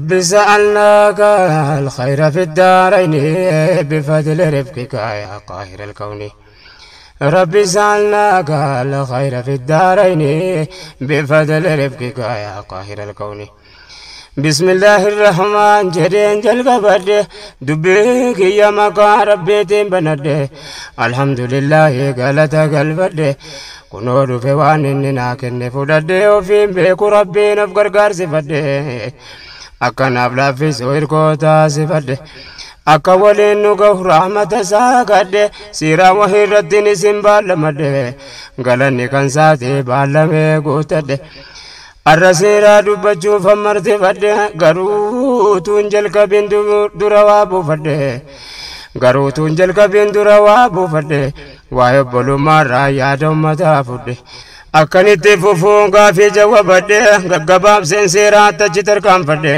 ربي سألناك الخير في الدارين بفضل رفقك يا قاهر الكون. ربي سألناك الخير في الدارين بفضل رفقك يا قاهر الكون. بسم الله الرحمن جرين جلقبده دبيك يا مقا ربيتين بنده الحمد لله قالت قلبده kunoo dhufe waan inni naa kenne fudhadhe ofiin beeku rabbiin of gargaarsifadhe akkanaaf laaffisu hirkoo taasifadhe akka waliin nu gahu rahmata isaa kadhe siiraa wahii irratti isin baallamadhe galanni kan saatee baallamee guutadhe. Arra seeraa dubbachuuf ammartifadhe garuu tuun jalqabin dura waa buufadhe garuu tuun jalqabin dura waa buufadhe waa'ee obbolummaarraa yaada ummataa fudhe. Akkanitti fufuun gaafii jawwabadhe gaggabaabseen seeraatti achi tarkaanfadhe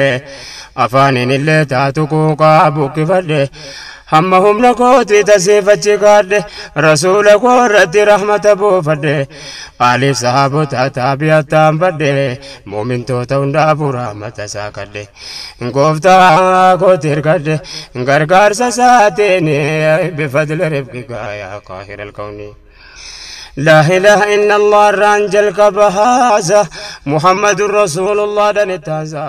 afaaniin illee taatu quuqaa buqqifadhe hamma humna kooti tasiifachi kaadhe rasuula koo irratti rahmata buufadhe aaliif sahaabota taabi'attaan badhe muumintoota hundaafuu rahmata isaa kadhe gooftaa kooti hirkadhe gargaarsa isaatiin bifadli rifqika yaa qaahira alkawni. لا إله إلا الله رانجل كبهازا محمد رسول الله دنتازا.